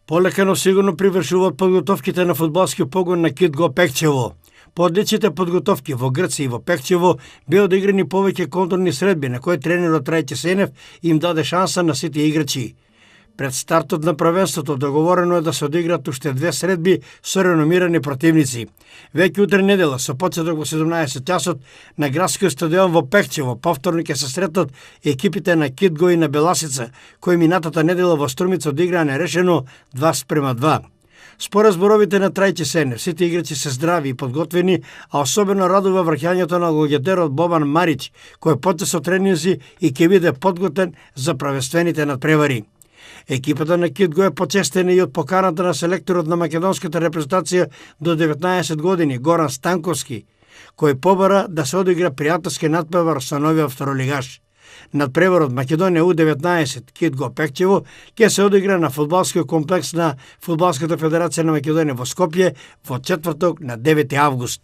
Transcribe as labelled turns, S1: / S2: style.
S1: Полека, но сигурно привршуваат подготовките на фудбалски погон на Кит Го Пекчево. По одличните подготовки во Грција и во Пекчево беа одиграни повеќе контролни средби на кои тренерот Трајче Сенев им даде шанса на сите играчи. Пред стартот на првенството договорено е да се одиграат уште 2 средби со реномирани противници. Веќе утре недела со почеток во 17 часот на градскиот стадион во Пекчево повторно ќе се сретат екипите на Китго и на Беласица, кои минатата недела во Струмица одиграа нерешено 2:2. Според зборовите на Трајче Сенев, сите играчи се здрави и подготвени, а особено радува враќањето на логетерот Бобан Марич, кој почне со тренинзи и ќе биде подготвен за правенствените надпревари. Екипата на Китго е почестена и од поканата на селекторот на македонската репрезентација до 19 години Горан Станковски, кој побара да се одигра пријателски надпревар со новиот второлигаш. Надпреварот Македонија U19 Китго Пекчево ќе се одигра на фудбалскиот комплекс на Фудбалската федерација на Македонија во Скопје во четврток на 9 август.